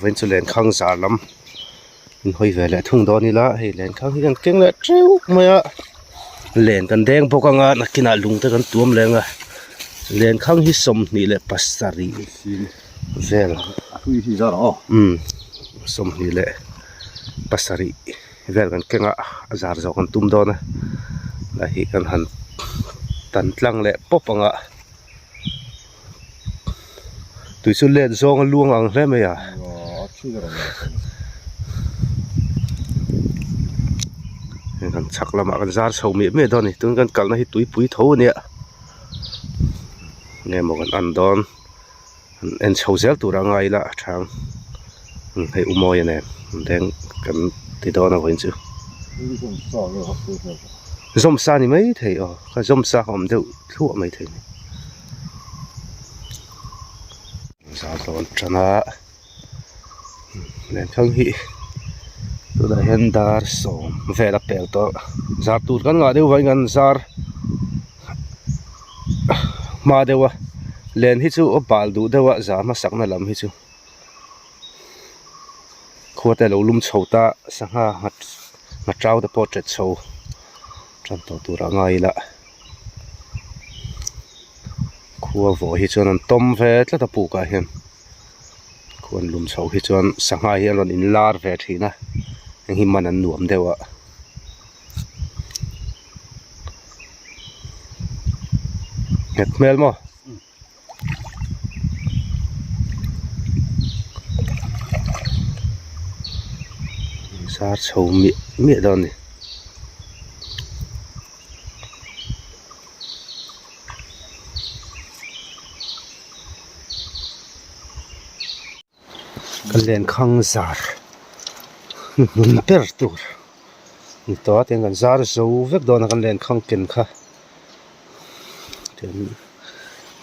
Vawiin chu lenkhang zar lam in hawi ve leh thung dawn ila hei lenkhang hi kan keng leh teuh mai a len kan deng bawk anga nakinah lung te kan tuam leng a lenkhang hi 27 vel 27 vel kan keng a a zar zawh kan tum dawn a a hi kan han tan tlang leh pawp ang a tui chu let zawng a luang ang hle mai a. Hei kan chhak lamah kan zar chho miah miah dawn a ni tun kan kalna hi tuipui tho a nia enge maw kan an dawn. An en chho zel tur a ngai ila a chang hei u mawi a nen deng kan ti dawn a vawiin chu zawmsa ni mai thei aw ka zawmsa a awm deuh thluah mai thei a ni zar dawn tan a lenkhang hi tunah hian dar sawm vel a pel tawh zar tur kan ngah deuh vangin kan zar. Hma deuh a len hi chu a bal duh deuh a za hmasakna lam hi chu khua te a lo lum chho ta sangha nghat tau te pawh tet chho tan tawh tur a ngai ila khua vawh hi chuan an tawm ve tlat a puk ah hian khua an lum chho hi chuan sangha hi an rawn in lar ve thin a heng hi man an nuam deuh a. Nghet hmel maw? Zar chho miah miah dawn a ni. Ka lenkhang zar hnuhnun ber tur ni tawh a tiang kan zar zo vek dawn a kan lenkhang ken kha tiang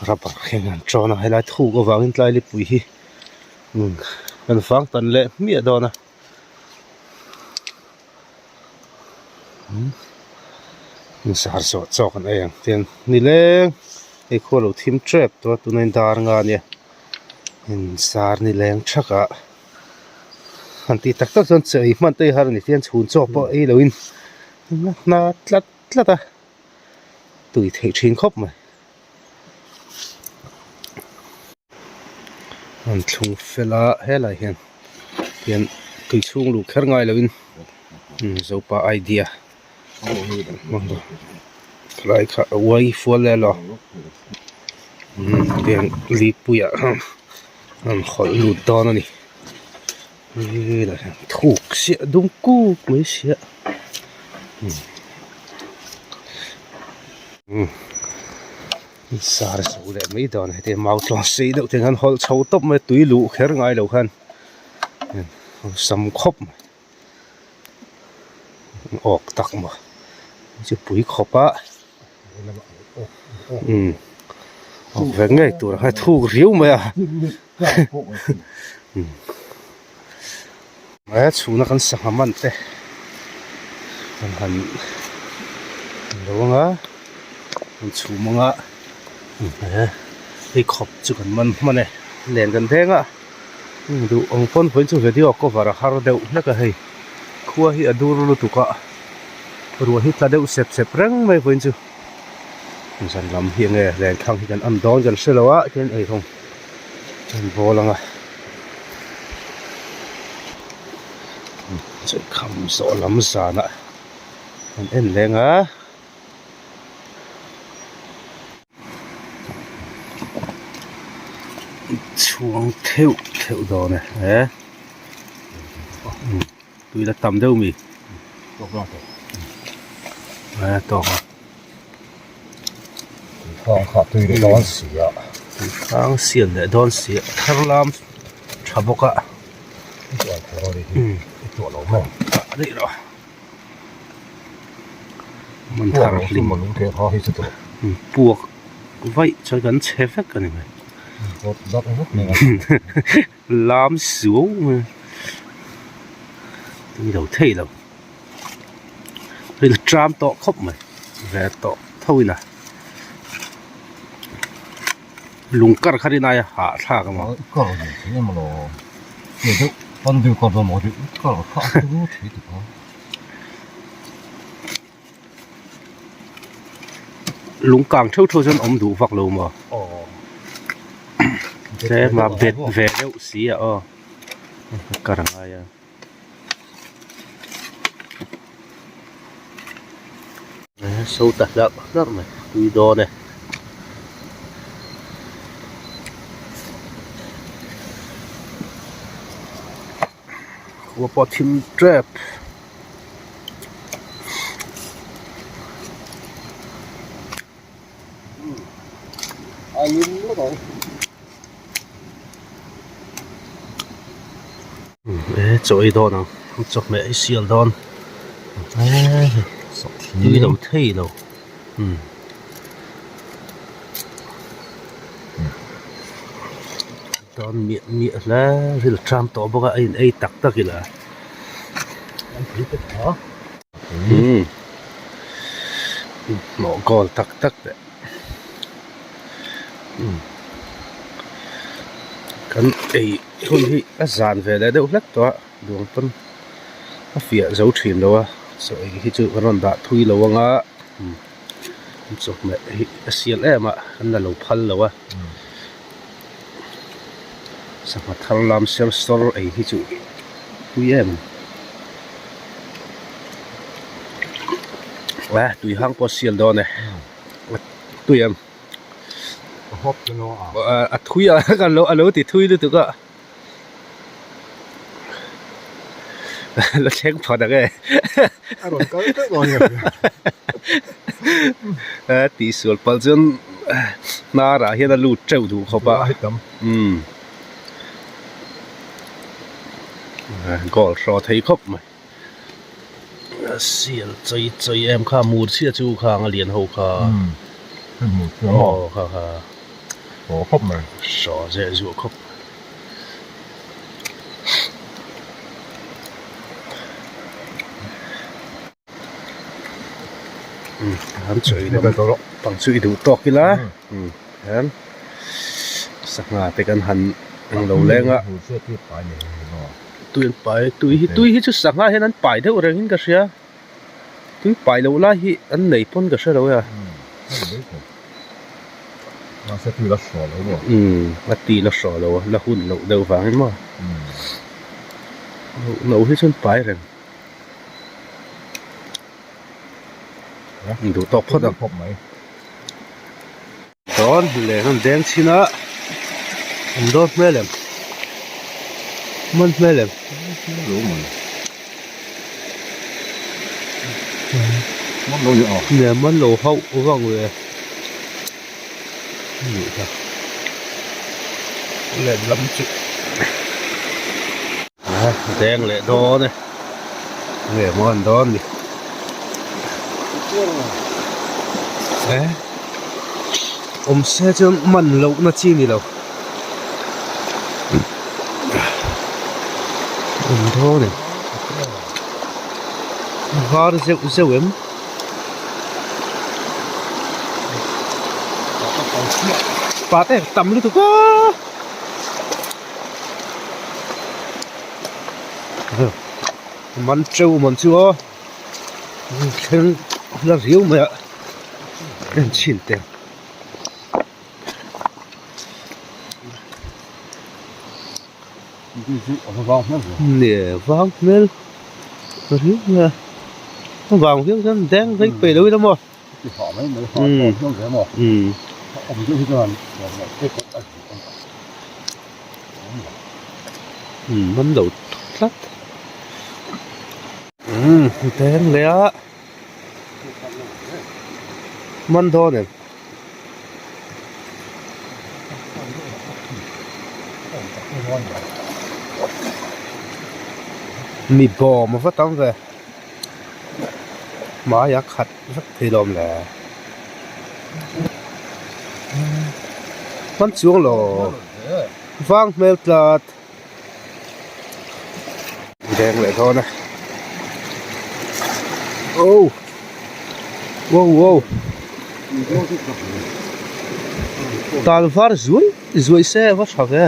rubber hian an tawn a helai thuk avangin tlai lipui hi kan vang tan leh hmiah dawn a zar zawh chawk an ei ang tiang nileng hei khua lo thim tep tawh a tunah hian dar nga ania. Insar ni leng thak a han tih tak tak chuan chaw ei hman te hi har a ni tihian chhun chaw pawh ei loin hna tlat tlat a tui theih thin khawp mai. An thlung fel a helai hian tihian tui chhung luh kher ngai loin zopa idea Helai kha a uai fual leh lo tiang lipui ah an hawlh lut dawn a ni thuk siah dum kuk mai siah sar zo leh mai dawn a heti mau tluang sei deuh te hian hawlh chho tawp mai tui luh kher ngai lo khan sam khawp mai. Awk tak maw chu pui khawp a umm awk ve ngei tur ang a thuk riau mai a he chhuna kan sangha man te kan han lo anga kan chhum anga hei khawp chu kan man hman e len kan veng a. Duh ang pawn vawiin chu video cover a har deuh hlek a hei khua hi a dur lutuk a ruah hi tla deuh sep sep reng mai vawiin chu zan lam hi enge lenkhang hi kan am dawn kan hre lo a tihian eihawng an bawl ang a chawlhkham zawh lam zanah an en leng a. Chhuang theuh theuh dawn e he tui la tam deuh mi a tawk a Tuikhang kha tui leh dawn si a tuikhang siam leh dawn si a thar lam tha bawk a i tuah lo maw a daih lo. Hmun thar hlim puak vaih chuan kan chhe vek a ni mai lam suau mai tui lo thei lo hei tram tawh khawp mai ve tawh tho ila lung kar kha rin aia hahthlak a maw. Lung kang theuh theuh chuan awm duh vak lo maw? Tlema bet ve deuh si a aw ka ra ngai a. So ta hlarh hlarh mai tui dawn e. Khua pawh a thim tep. E chaw ei dawn ang chawhmeh ei sial dawn tui lo thei lo umm dawn miah miah hle ril tram tawh bawk a a in ei tak tak ila umm hnawh goal tak tak leh umm kan ei hun hi a zan ve leh deuh hlek tawh a duang pawn a fiah zo thin lo a chaw ei hi chu kan rawn dah thui lo anga umm chawhmeh hi a sial em a an la lo phal lo a sangha thar lam ser sawr ei hi chu tui em a tui hang pawh a sial dawn e tui em a thui a kan lo a lo ti thui lutuk a la thleng phat ang e a tihsual palh chuan hnar ah hian a lut teuh duh khawp a umm goal hraw thei khawp mai a sial chawi chawi em kha mur chhia chu khang a lian ho kha aw kha kha hraw zeh zuah khawp. An chaw ei lam pang chu i duh tawk ila hian sangha te kan han englo leng a tui an pai tui hi tui hi chu sangha hian an pai deuh reng in ka hria tui pai loh lai hi an nei pawn ka hre lo e a a ti la hraw lo a la hun loh deuh vangin maw no hi chuan pai reng. Duh tawk phawt ang dawn leh an deng chhin a an dawn hmel em man hmel em nge man lo hauh vang ve nih kha let lam chu deng leh dawn e nge maw an dawn ni e awm se chuan man loh na chi ni lo awm dawn e var zeuh zeuh em. Pat e tam lutuk a man teuh man chu aw thleng la riau mai a en chhin teh. Nge vang hmel riau mai a a vang viau chuan deng rei peih lo ila maw umm umm man lo tlat umm deng leh a man dawn em. Mi bawm a va tam ve hmai a khat vek thei lawm le hman chuang lo vang hmel tlat deng leh dawn a oh wow wow tal var zuai zuai se a va tha ve.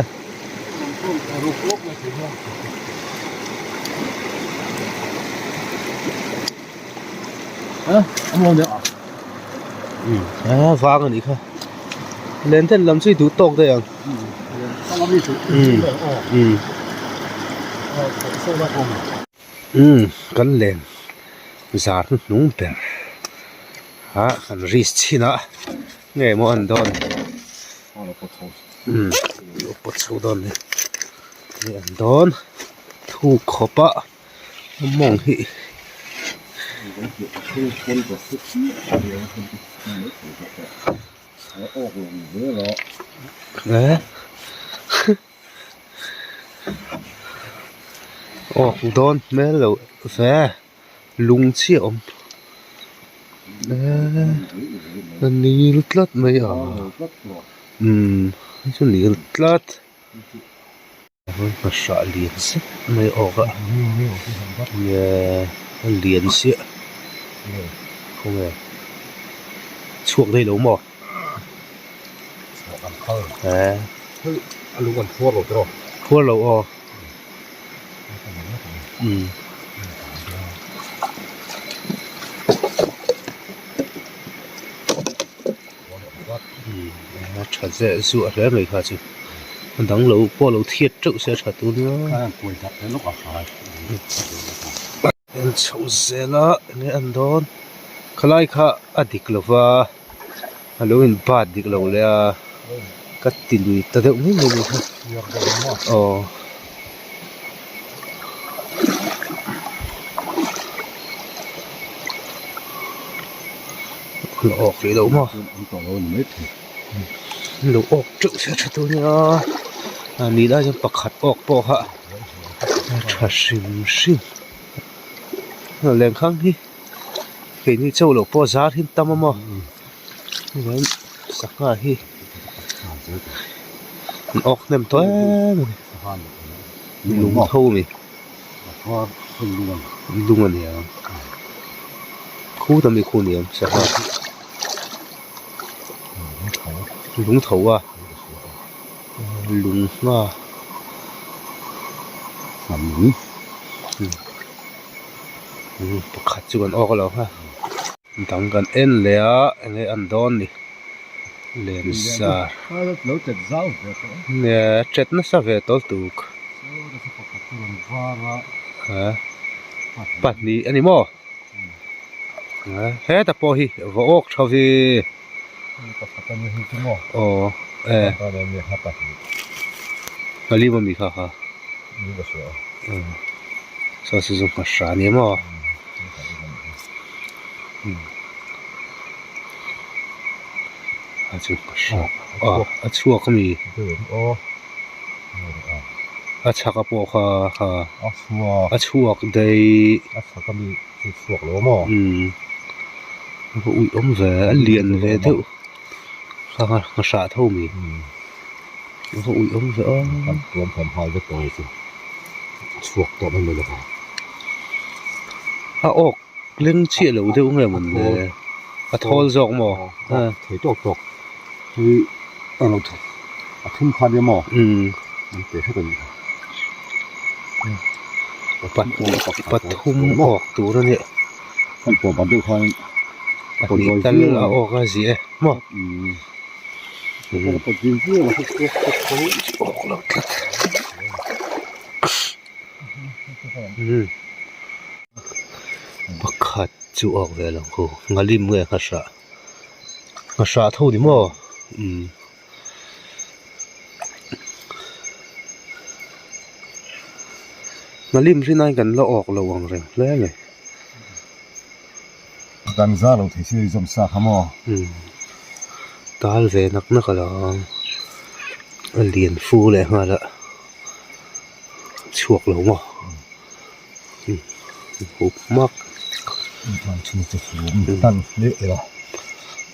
A vang a nih kha len ten lam chu i duh tawk daih ang umm kan len zar hnuhnung ber ah kan risk chhin a nge maw an dawn umm a pawt chho dawn a ni nge an dawn thuk khawp a mawng hi awk dawn hmel loh ve lung chiah a awm eee a nil tlat mai a umm chu nil tlat. Hmahrah lian zet mai awk a nge a lian chiah khawnge chhuak daih lo maw eh phuar lo aw umm. A tha zeh zuah hle mai kha chu a dang lo pawh lo thiat teuh se a tha tur nia en chhoh zel a enge an dawn khalai kha a dik lo va a lo in bat dik lo leh a ka ti lui ta deuh mai mai kha aw. Lo awk rih loh maw lo awk teuh se a tha tur ania a nih lai chuan pakhat awk pawh kha a tha hrim hrim lenkhang hi keini chauh loh pawh zar hi an tam a maw chuan sangha hi an awk hnem tawh em a ni lung tho a ni. Lung a nia khut ami khu ni awm sangha lung tho a lung ngha pakhat chu kan awk alo ha dang kan en leh a enge an dawn ni len zar chet nasa ve tawlh tuk. Pahnih a ni maw? Heta pawh hi va awk tha ve. Aw e. Pali maw mi kha kha. Saw chu chu hmasa a ni maw? A chu hmasa a chhuak a mi. A chhak a pawh kha kha a chhuak daih a chhak a mi chu chhuak lo maw umm a va uih awm ve a lian ve deuh kha kha hmahrah tho mi a va uih awm ve aw kan tuam hlawm nghal vek tawh ang chu chhuak tawh mai mai lo vang a awk leng chiah lo deuh nge mawn le a thawl zawk maw thei tawk tawk hi a lo a thum kha nia maw an pe hret a nih kha pathum awk tur a nia kan pawh ban deuh khan pahnih tal a awk a ziah e maw awk lo tlat. Pakhat chu awk ve lo khu ngalim nge nghahrah nghahrah tho ni maw umm ngalim rin aiin kan la awk lo ang reng hle mai. Dan za lo thei se zawm sa kha maw. Umm tal ve nak nak a lo a lian fu leh nghal a. Chhuak lo maw hup hmak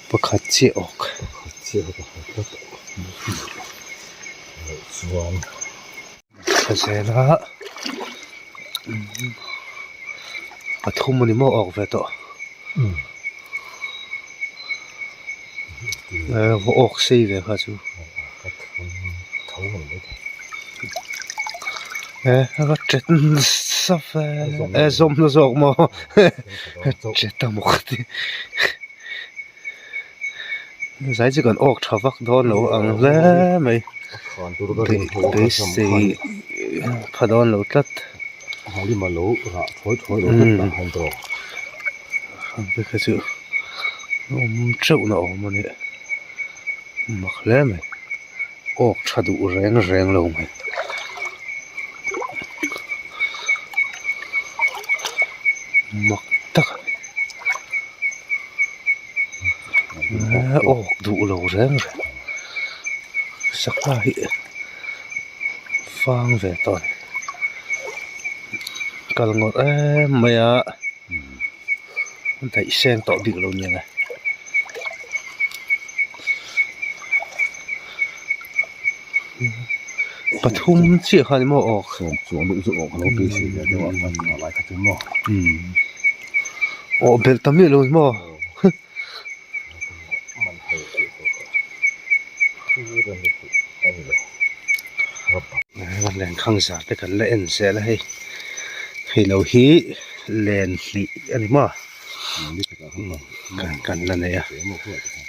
pakhat chiah awk tha zel a pathum a ni maw awk ve tawh va awk sei ve kha chu. E a ṭet nasa ve e zawmna zawk maw ṭet a maw ka ti zai chu kan awk tha vak dawn lo ang hle mai beisei pha dawn lo tlat kha chu awm teuh na awm a nia mak hle mai. Awk tha duh reng reng lo mai. Mak tak a ni. Awk duh lo reng reng. Sangha hi fang ve tawh a ni. Kal ngawrh em mai a. Daih seng tawh bik lo nia nge. Pathum chiah kha ni maw awk. Sawm chuan deuh chu awk a lo beisei ve deuh a a lai kha chu maw. Awh belh ta miah lo ni maw. Lenkhang zar te kan la en zel a hei hei lo hi len hnih a ni maw kan la nei a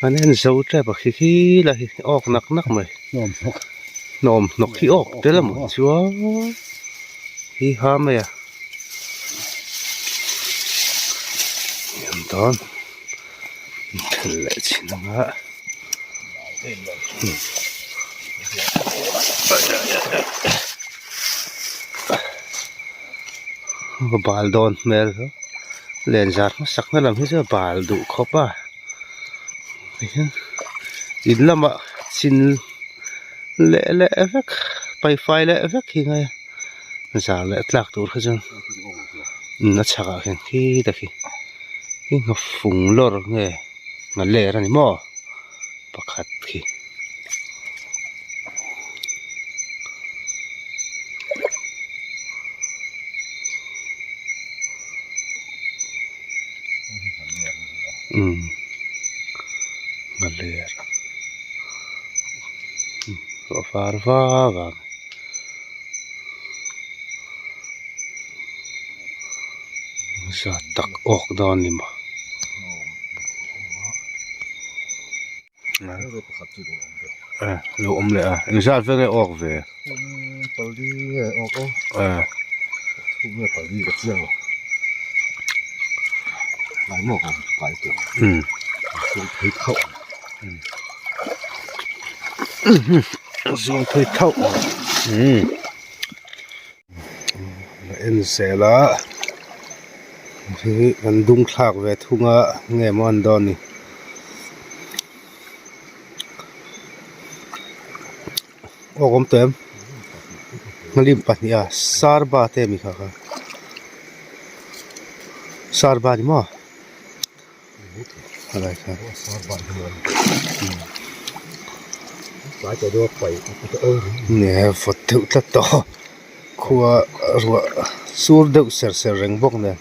an en zo tep a khi khi lai hi awk nak nak mai hnawm hnawk hi awk tel a maw chuan hi ha mai a dawn. Thil leh chhin ang a bal dawn hmel len zar hmasak na lam hi chu a bal duh khawp a tihian in lamah chin leh leh vek paifai leh vek hi ngai a zar leh tlak tur kha chuan a chhakah khian khitah khi. Hi nghafung lawr nge ngha ler a ni maw pakhat khi. Umm ngha ler a var va vang. Zat tak awk dawn ni maw. Lo awm leh a eng zat vel nge awk ve Zuang phei thauh La en zel a hi kan dung thlak ve thung a nge maw an dawn ni aw awm tawh em hmalim pahnih a sarba te mi kha kha sarba ni maw. Nge vawt deuh tlat tawh khua ruah sur deuh ser ser reng bawk nen.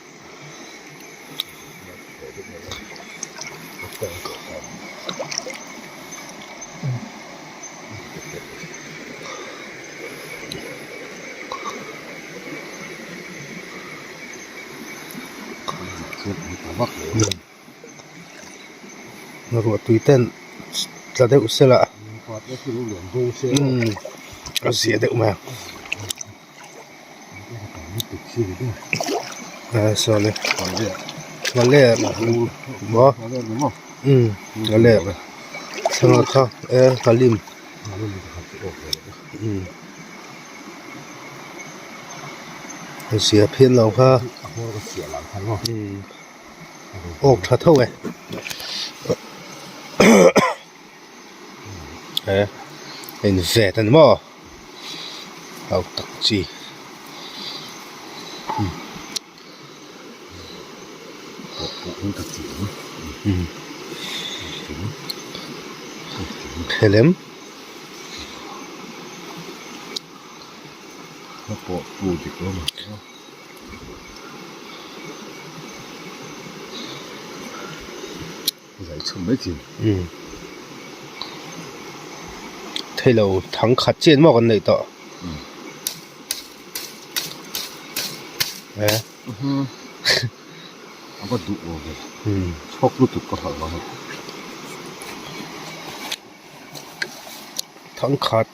Ruah tui ten tla deuh se la a zia deuh mai ang a saw le ngale maw umm ngale thlalak kha e nghalim umm. Zia phian lo kha awk tha tho e he in zet ani maw au tak chi. Thelem. Theilo thang khat chian maw kan neih tawh. E. A va duh lo ve. Chhawk lutuk ka hlauh vang a. Thangkhat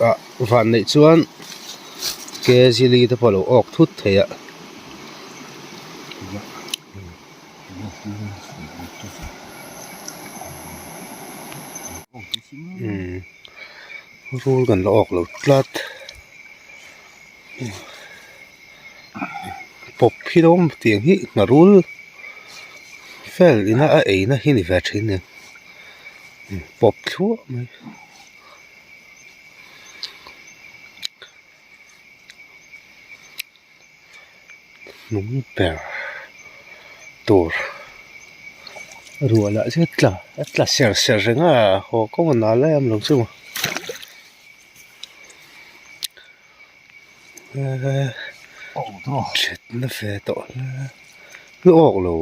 ah van neih chuan kg li te pawh a lo awk thut thei a. Rul kan la awk lo tlat pawp hi lo awm tiang hi ngharul vel ina a eina hi ni ve thin nen pawp thluah mai. Hnung ber tur ruah lah chu a tla a tla ser ser reng a haw kawng a nal lai a awm lo chu ṭhutna ve tawh hle awk lo.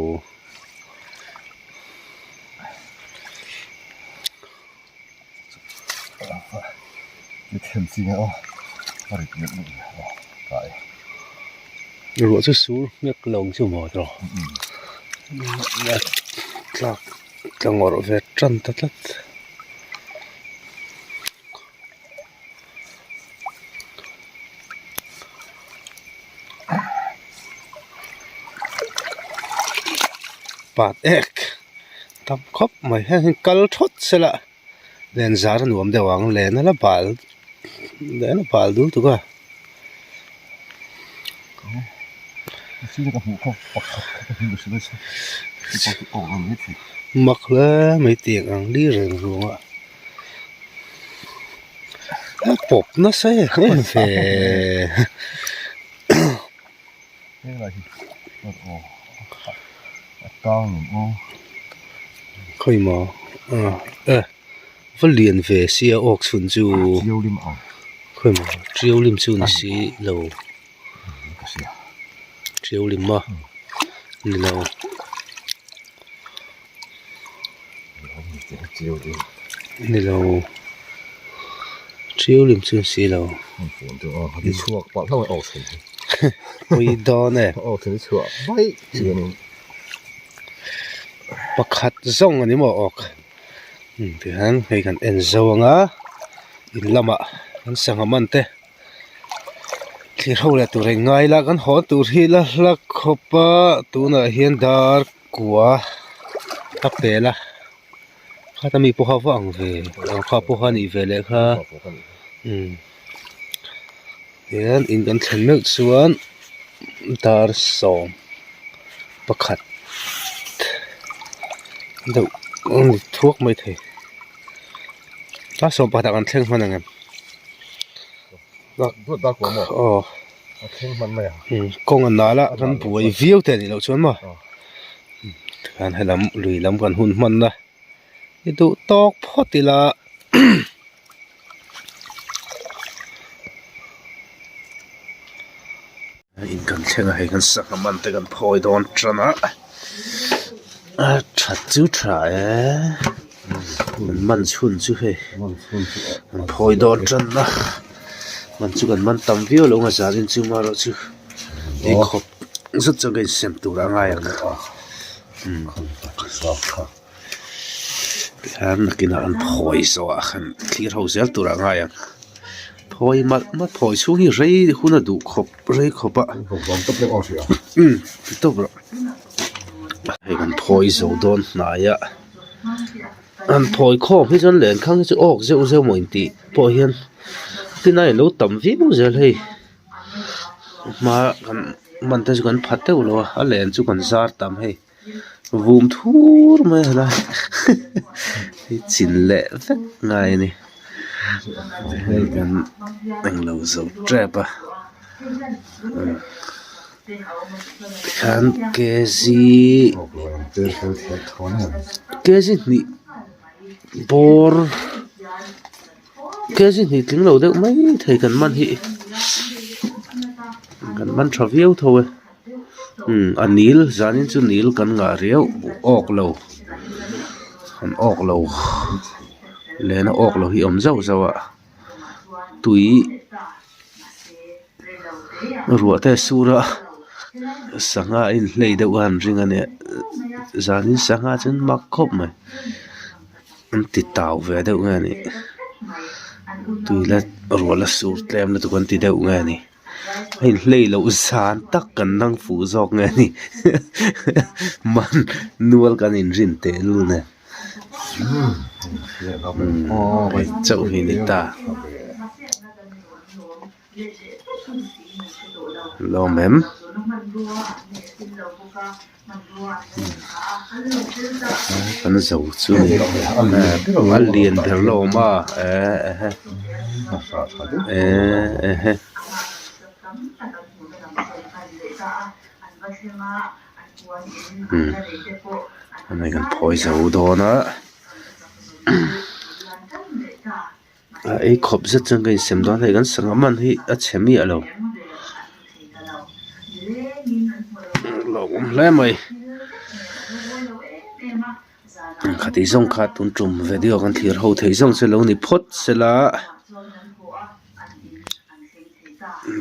Ruah chu sur nghek lo ang chu maw tawh tlak tla ngawrh ve tan ta tlat. Pat ek tam khawp mai heng hi kal thawt sela. Len zar a nuam deuh ang len a la bal len a bal dul tuk a. Mak hle mai tiang ang li reng ruang a a pawp nasa em em ve. Khawi maw eh va lian ve sia awk chhun chu khawi maw tiau lim chu ni si lo tiau lim a ni lo. Ni lo tiau lim chu ni si lo. Pui dawn e. Pakhat zawng a ni maw awk tihian hei kan en zo ang a in lamah kan sangha man te thlir ho leh tur in ngai la kan haw tur hi la hla khawp a tunah hian dar kua a pel a khata mi pawh kha va ang ve ang kha pawh kha a nih ve leh kha umm. Hian in kan thlen meuh chuan dar 11 deuh a ni thuak mai thei dar 11 ah kan thleng hman ang em aw kawng a nal a kan buai viau te a nih loh chuan maw tikhan helam lui lam kan hun hman a i duh tawk phawt ila. In kan thleng a hei kan sangha man te kan phawi dawn tan a a that chu tha e an man chhun chu hei an phawi dawn tan a man chu kan man tam viau lo ang a zan in chu marawh chu ei khawp zet chuan ka insem tur a ngai ang. Tihian nakinah an phawi zawh ah khan thlir ho zel tur ah ngai ang phawi malh malh phawi chhung hi rei hun a duh khawp rei khawp a umm ti tawp rawh hei kan phawi zo dawn hnai a an phawi khawm hi chuan lenkhang hi chu awk zeuh zeuh maw intih pawh hian tinai alo tam viau zel hei hma kan man te chu kan pha teuh lo a a len chu kan zar tam hei. Vum thur mai a helai hi chin leh vek ngai a ni hei kan englo zo tep a tikhian kg kg hnih bawr kg hnih tling lo deuh mai thei kan man hi kan man tha viau tho e. Umm a nil zanin chu nil kan ngah riau awk lo an awk lo lena awk lo hi a awm zauh zauh a tui ruah te a sur a. Sangha a inhlei deuh a an ring a nia zanin sangha chu an mak khawp mai an ti tau ve deuh nge ni tui la ruah la sur tlem lutuk an ti deuh nge ni a inhlei loh zan tak kan nang fuh zawk nge ni man nual kan inrin tehlul nen. Hei chauh hi a ni ta. Lawm em? Kan zo chu a lian ber lawm a ehe ehe. Hei kan phawi zo dawn a. A ei khawp zet chuan ka insem dawn hei kan sangha man hi a chhe miah lo lawmawm hle mai khati zawng kha tun tum video kan thlir ho thei zawng chu lo ni phawt sela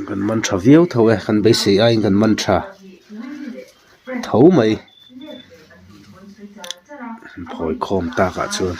kan man tha viau tho e kan beisei aiin kan man tha tho mai. Phawi khawm takah chuan.